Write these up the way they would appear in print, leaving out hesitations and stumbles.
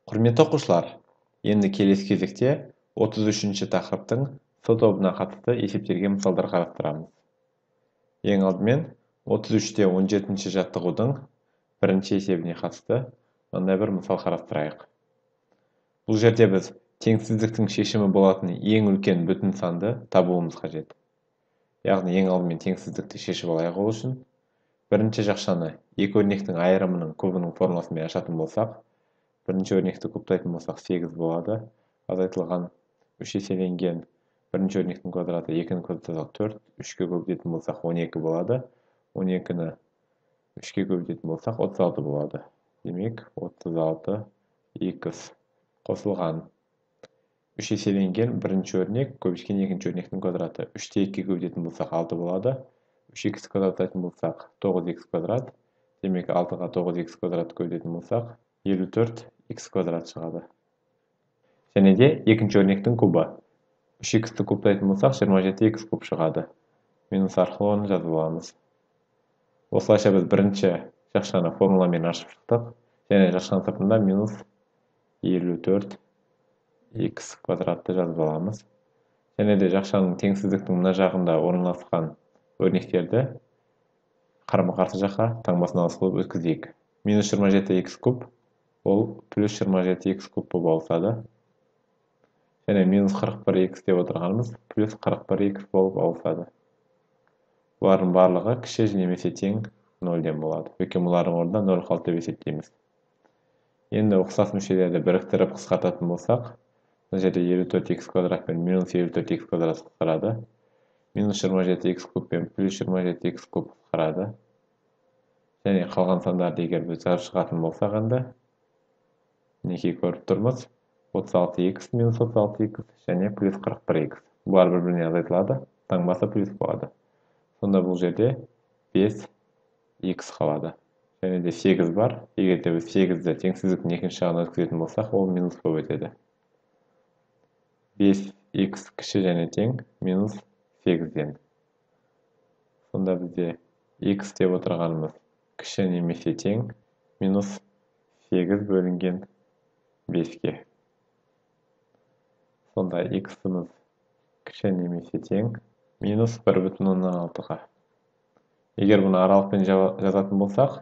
Құрметті оқушылар, енді келесі кезекте 33-ші тақырыптың С тобына қатысты есептерге мысалдар қарастырамыз. Ең алдымен 33-те 17-ші жаттығудың бірінші есебіне қатысты мынандай бір мысал қарастырайық. Бұл жерде біз теңсіздіктің шешімі болатын ең үлкен бүтін санды табуымыз қажет. Яғни ең алдымен теңсіздікті шешіп алайық. Ол үшін бірінші жақшаны екі өрнектің айырымының кубының формуласымен ашатын болсақ, бірінші өрнекті кубтайтын болсақ 8 болады, азайтылған 3 еселенген бірінші өрнектің квадраты 2-ні квадраттасақ 4, 3-ке көбейтетін болсақ 12 болады, 12-ні 3-ке көбейтетін болсақ 36 болады. Демек 36 х қосылған 3 еселенген бірінші өрнек көбейткен екінші өрнектің квадраты. 3-ті 2-ге көбейтетін болсақ 6 болады, 3х квадраттайтын болсақ 9х квадрат, демек 6-ға 9х квадрат көбейтетін болсақ 54 х квадрат шығады. Және де екінші өрнектің кубы. 3х-ті кубтайтын болсақ 27х куб шығады. Минус арқылы оны жазып аламыз. Осылайша біз бірінші жақшаны формуламен ашып шықтық. Және жақшаның сыртында минус 54 х квадратты жазып аламыз. Және де жақшаның теңсіздіктің мына жағында орналасқан өрнектерді қарама-қарсы жаққа таңбасын ауыстырып өткізейік. Минус 27 х куб ол плюс 27 х куб болып ауысады. Және минус 41 х деп отырғанымыз плюс 41 х болып ауысады. Бұлардың барлығы кіші немесе тең 0-ден болады. Өйткені бұлардың орнында 0 қалды деп есептейміз. Енді ұқсас мүшелерді біріктіріп қысқартатын болсақ, мына жерде 54 х квадрат пен минус 54 х квадрат қысқарады. Минус 27 х куб пен плюс 27 х куб қысқарады. Және қалған сандарды егер біз жазып шығатын болсақ, енді мінекей көріп тұрмыз. 36 х минус 36 х және плюс 41 х. Бұлар бір-біріне азайтылады, таңбасы плюс болады. Сонда бұл жерде 5 х қалады. Және де 8 бар. Егер де біз 8-ді теңсіздіктің екінші жағына өткізетін болсақ, ол минус болып өтеді. 5 х кіші және тең минус 8-ден. Сонда бізде х деп отырғанымыз кіші немесе тең минус 8 бөлінген 5-ке. Сонда х-іміз кіші немесе тең минус 1,6-ға. Егер бұны аралықпен жазатын болсақ,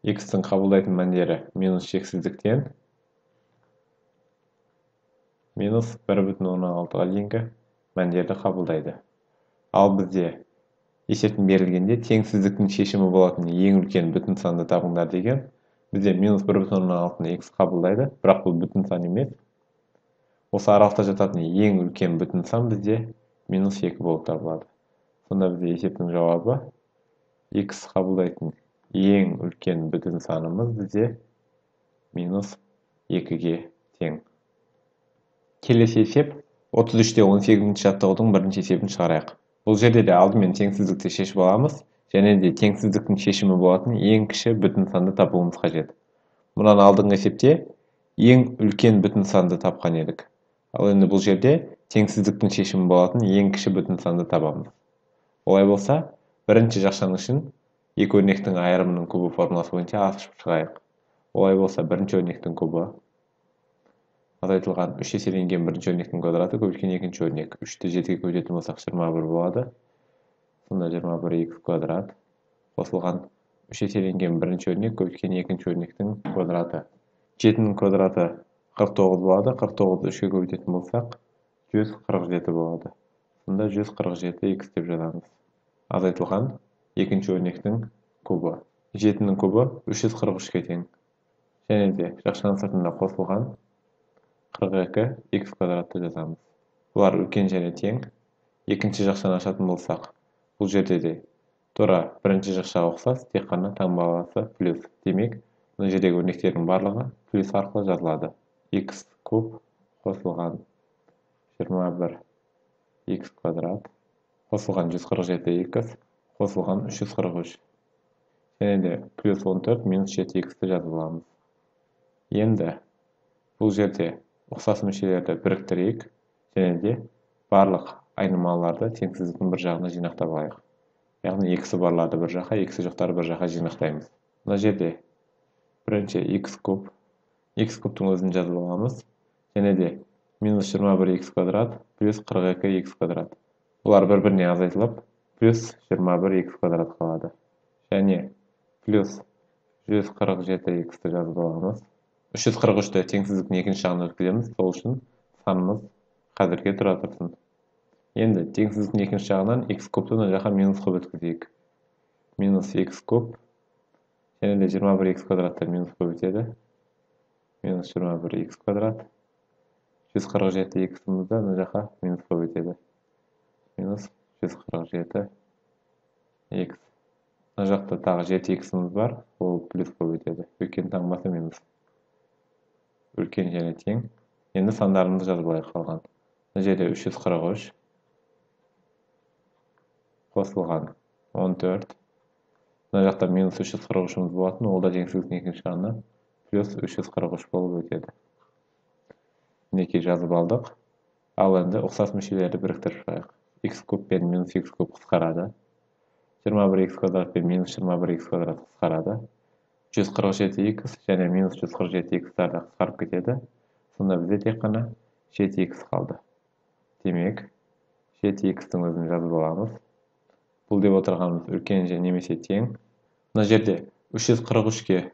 х-тің қабылдайтын мәндері минус шексіздіктен минус 1,6-ға дейінгі мәндерді қабылдайды. Ал бізде есептің берілгенде теңсіздіктің шешімі болатын ең үлкен бүтін санды табыңдар деген, бізде минус 1,6-ны х қабылдайды, бірақ бұл бүтін сан емес. Осы аралықта жататын ең үлкен бүтін сан бізде минус 2 болып табылады. Сонда бізде есептің жауабы х қабылдайтын ең үлкен бүтін санымыз бізде минус 2-ге тең. Келесі есеп 33-те 18-ші жаттығудың бірінші есебін шығарайық. Бұл жерде де алдымен теңсіздікті шешіп аламыз, және де теңсіздіктің шешімі болатын ең кіші бүтін санды табуымыз қажет. Мұнан алдыңғы есепте ең үлкен бүтін санды тапқан едік. Ал енді бұл жерде теңсіздіктің шешімі болатын ең кіші бүтін санды табамыз. Олай болса, бірінші жақшаның ішін екі өрнектің айырымының кубы формуласы бойынша ашып шығайық. Олай болса, бірінші өрнектің кубы азайтылған 3 еселенген бірінші өрнектің квадраты көбейткен екінші өрнек. 3-ті 7-ге көбейтетін болсақ 21 болады. Сонда 21 х квадрат қосылған 3 еселенген бірінші өрнек көбейткен екінші өрнектің квадраты. 7-нің квадраты 49 болады. 49-ды 3-ге көбейтетін болсақ 147 болады. Сонда 147 х деп жазамыз. Азайтылған екінші өрнектің кубы. 7-нің кубы 343-ке тең. Және де жақшаның сыртында қосылған 42 х квадратты жазамыз. Бұлар үлкен және тең. Екінші жақшаны ашатын болсақ, бұл жерде де тура бірінші жақшаға ұқсас, тек қана таңбасы плюс. Демек, мына жердегі өрнектердің барлығы плюс арқылы жазылады. Х куб қосылған 21 х квадрат қосылған 147 х қосылған 343. Және де плюс 14 минус 7 х-ті жазып аламыз. Енді бұл жерде ұқсас мүшелерді біріктірейік және де барлық айнымалыларды теңсіздіктің бір жағына жинақтап алайық. Яғни х-і барларды бір жаққа, х-і жоқтары бір жаққа жинақтаймыз. Мына жерде бірінші х куб Х кубтың өзін жазып аламыз. Және де минус 21 х квадрат плюс 42 х квадрат. Бұлар бір-біріне азайтылып, плюс 21 х квадрат қалады. Және плюс 147 х-ті жазып аламыз. 343-ті теңсіздіктің екінші жағына өткіземіз, сол үшін санымыз қазірге тұра тұрсын. Енді теңсіздіктің екінші жағынан х кубты мына жаққа минус қылып өткізейік. Минус х куб және де 21 х квадратты минус қылып өтеді. Минус 21 х квадрат. 147 х-імізді мына жаққа минус қылып өтеді. Минус 147 х. Мына жақта тағы 7 х-іміз бар, ол плюс болып өтеді. Үлкен таңбасы минус. Үлкен және тең. Енді сандарымызды жазып алайық қалған. Мына жерде 343 қосылған 14. Мына жақта минус 343-іміз болатын, ол да теңсіздіктің екінші жағына плюс 343 болып өтеді. Мінекей, жазып алдық. Ал енді ұқсас мүшелерді біріктіріп шығайық. Х куб пен минус х куб қысқарады. 21 х квадрат пен минус 21 х квадрат қысқарады. 147 х және минус 147 х-тар да қысқарып кетеді. Сонда бізде тек қана 7 х қалды. Демек, 7 х-тің өзін жазып аламыз. Бұл деп отырғанымыз үлкен немесе тең. Мына жерде 343-ке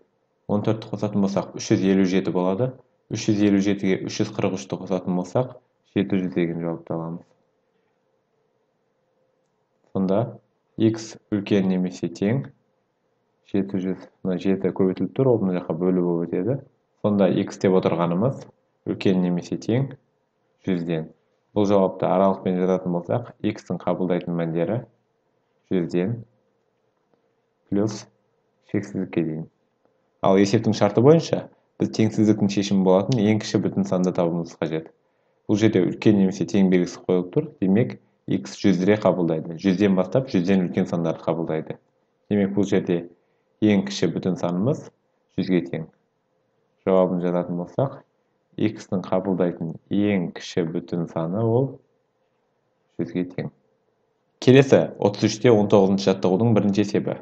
14-ті қосатын болсақ, 357 болады. 357-ге 343-ті қосатын болсақ, 700 деген жауапты аламыз. Сонда x үлкен немесе тең 700, мына 7 көбейтіліп тұр, ол мына жаққа бөлу болып өтеді. Сонда x деп отырғанымыз үлкен немесе тең 100-ден. Бұл жауапты аралықпен жазатын болсақ, x-тің қабылдайтын мәндері 100-ден плюс шексіздікке дейін. Ал есептің шарты бойынша біз теңсіздіктің шешімі болатын ең кіші бүтін санды табуымыз қажет. Бұл жерде үлкен немесе тең белгісі қойылып тұр, демек x 100-ре қабылдайды. 100-ден бастап 100-ден үлкен сандарды қабылдайды. Демек, бұл жерде ең кіші бүтін санымыз 100-ге тең. Жауабын жазатын болсақ, x-тің қабылдайтын ең кіші бүтін саны ол 100-ге тең. Келесі 33-те 19-шы жаттығудың бірінші есебі.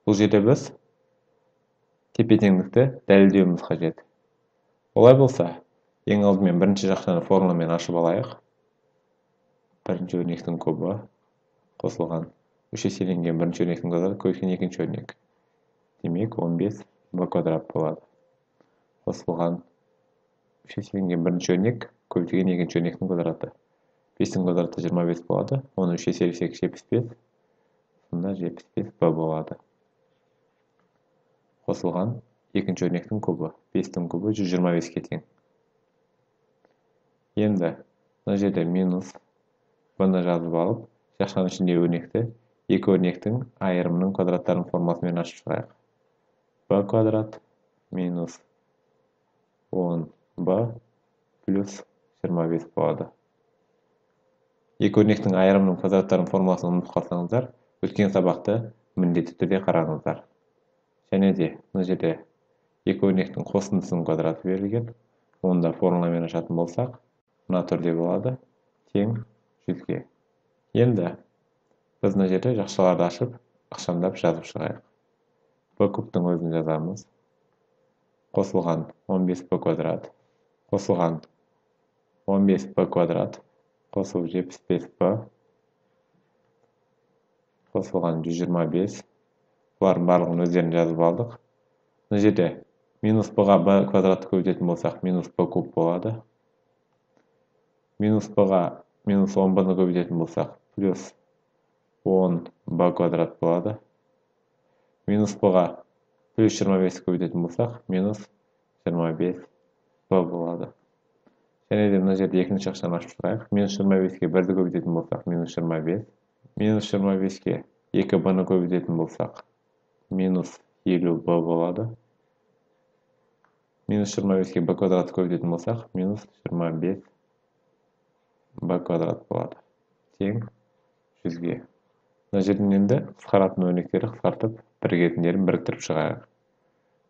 Бұл жерде біз тепе-теңдікті дәлелдеуіміз қажет. Олай болса, ең алдымен бірінші жақшаны формуламен ашып алайық. Бірінші өрнектің кубы қосылған 3 еселенген бірінші өрнектің квадраты көбейткен екінші өрнек. Демек, 15 b квадрат болады. Қосылған 3 еселенген бірінші өрнек көбейтілген екінші өрнектің квадраты. 5-тің квадраты 25 болады. Оны 3 еселесек 75. Сонда 75 b болады. Қосылған екінші өрнектің кубы. 5-тің кубы 125-ке тең. Енді мына жерде минус b-ны жазып алып, жақшаның ішіндегі өрнекті екі өрнектің айырымының квадраттарының формуласымен ашып шығайық. B квадрат минус 10b плюс 25 болады. Екі өрнектің айырымының квадраттарының формуласын ұмытып қалсаңыздар, өткен сабақты міндетті түрде қараңыздар. Және де мына жерде екі өрнектің қосындысының квадраты берілген. Оны да формуламен ашатын болсақ, мына түрде болады, тең 100-ге. Енді біз мына жерде жақшаларды ашып, ықшамдап жазып шығайық. B кубтың өзін жазамыз. Қосылған 15b квадрат, қосылған 15b квадрат, қосылып 75b, қосылған 125. Бұлардың барлығын өздерін жазып алдық. Мына жерде минус b-ға b квадратты көбейтетін болсақ, минус b куб болады. Минус b-ға минус 10b-ны көбейтетін болсақ, плюс 10b квадрат болады. Минус b-ға плюс 25 көбейтетін болсақ, минус 25b болады. Және де мына жерде екінші жақшаны ашып шығайық. Минус 25-ке 1-ді көбейтетін болсақ, минус 25. Минус 25-ке 2b-ны көбейтетін болсақ, минус 50b болады. Минус 25-ке b квадратты көбейтетін болсақ, минус 25 b квадрат болады. Тең 100-ге. Мына жерден енді қысқаратын өрнектері қысқартып, бірігетіндерін біріктіріп шығайық.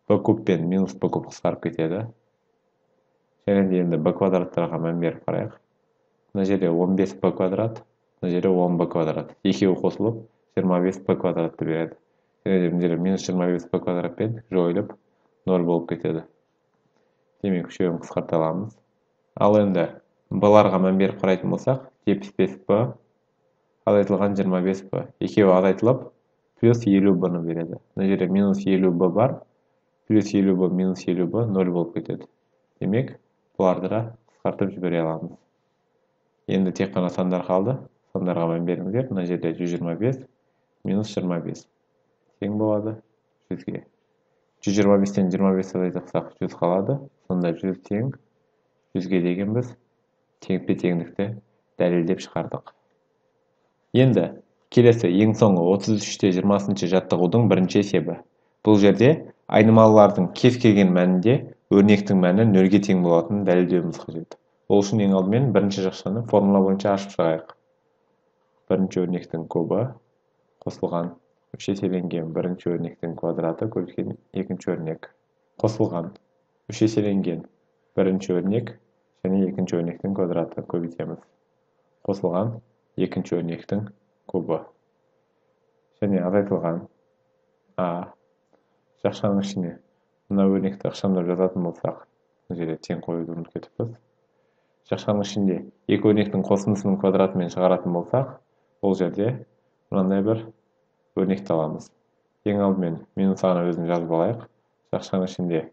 B куб пен минус b куб қысқарып кетеді. Және де енді b квадраттарға мән беріп қарайық. Мына жерде 15b квадрат, мына жерде 10b квадрат. Екеуі қосылып 25b квадратты береді. Және де мына жерде минус 25b квадратпен жойылып 0 болып кетеді. Демек, үшеуін қысқарта аламыз. Ал енді b-ларға мән беріп қарайтын болсақ, 75b азайтылған 25b. Екеуі азайтылып, плюс 50b-ны береді. Мына жерде минус 50b бар, плюс 50b минус 50b 0 болып кетеді. Демек, бұларды да қысқартып жібере аламыз. Енді тек қана сандар қалды. Сандарға мән беріңіздер. Мына жерде 125 минус 25 тең болады 100-ге. 125-тен 25 азайтсақ 100 қалады. Сонда 100 тең 100-ге деген біз теңпе-теңдікті дәлелдеп шығардық. Енді келесі ең соңғы 33-те 20-шы жаттығудың бірінші есебі. Бұл жерде айнымалылардың кез келген мәнінде өрнектің мәні 0-ге тең болатынын дәлелдеуіміз қажет. Ол үшін ең алдымен бірінші жақшаны формула бойынша ашып шығайық. Бірінші өрнектің кубы қосылған 3 еселенген бірінші өрнектің квадраты көбейткен екінші өрнек қосылған 3 еселенген бірінші өрнек және екінші өрнектің квадраты көбейтеміз. Қосылған екінші өрнектің кубы және азайтылған а жақшаның ішіне мына өрнекті ықшамдап жазатын болсақ, мына жерде тең қоюды ұмытып кетіппіз. Жақшаның ішінде екі өрнектің қосындысының квадратымен шығаратын болсақ, ол жерде мынандай бір өрнекті аламыз. Ең алдымен минус аны өзін жазып алайық. Жақшаның ішінде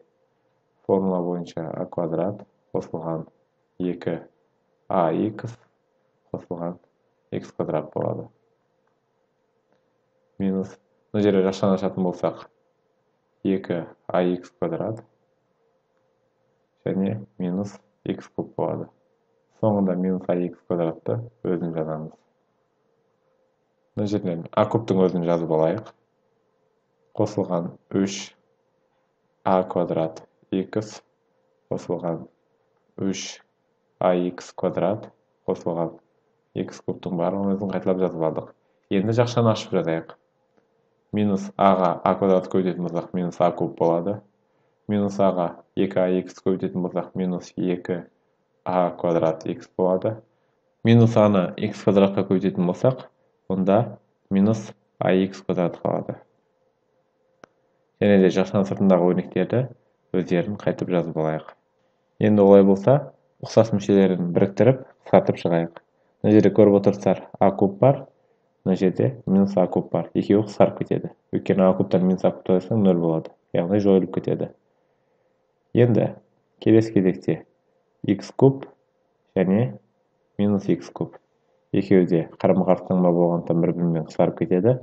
формула бойынша а квадрат қосылған 2 ax қосылған x квадрат болады. Минус, мына жерде жақшаны ашатын болсақ, 2 ax квадрат және минус x куб болады. Соңында минус ax квадратты өзін жазамыз. Мына жерден а кубтың өзін жазып алайық. Қосылған 3 а квадрат x қосылған 3 ax квадрат қосылған x кубтың барлығын өзін қайталап жазып алдық. Енді жақшаны ашып жазайық. Минус а-ға а квадрат көбейтетін болсақ, минус а куб болады. Минус а-ға 2ax көбейтетін болсақ, минус 2a квадрат x болады. Минус а-ны x квадратқа көбейтетін болсақ, онда минус ax квадрат қалады. Және де жақшаның сыртындағы өрнектерді өздерін қайтып жазып алайық. Енді олай болса, ұқсас мүшелерін біріктіріп, қысқартып шығайық. Мына жерде көріп отырсыздар, а куб бар, мына жерде минус а куб бар. Екеуі қысқарып кетеді. Өйткені а кубтан минус а кубты алсаң 0 болады. Яғни жойылып кетеді. Енді келесі кезекте x куб және минус x куб. Екеуі де қарама-қарсы таңба болғандықтан бір-бірімен қысқарып кетеді.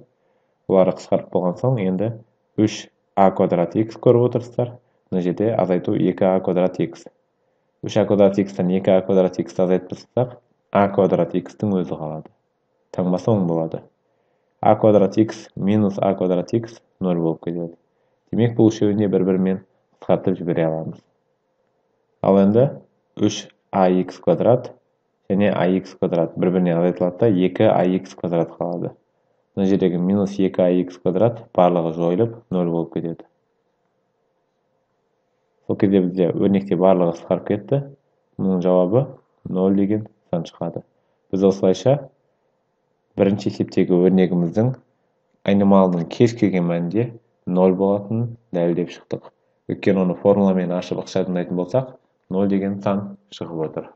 Олары қысқарып болған соң енді 3a квадрат x көріп отырсыздар. Мына жерде азайту 2a квадрат x. 3a квадрат x-тан 2a квадрат x-ті азайтып тастасақ, а квадрат x-тің өзі қалады. Таңбасы оң болады. А квадрат x минус а квадрат x 0 болып кетеді. Демек, бұл үшеуін де бір-бірімен қысқартып жібере аламыз. Ал енді 3ax квадрат және ax квадрат бір-біріне азайтылады да 2ax квадрат қалады. Мына жердегі минус 2ax квадрат барлығы жойылып 0 болып кетеді. Сол кезде бізде өрнекте барлығы қысқарып кетті. Мұның жауабы 0 деген сан шығады. Біз осылайша бірінші есептегі өрнегіміздің айнымалының кез келген мәнінде 0 болатынын дәлелдеп шықтық. Өйткені оны формуламен ашып ықшамдайтын болсақ, 0 деген сан шығып отыр.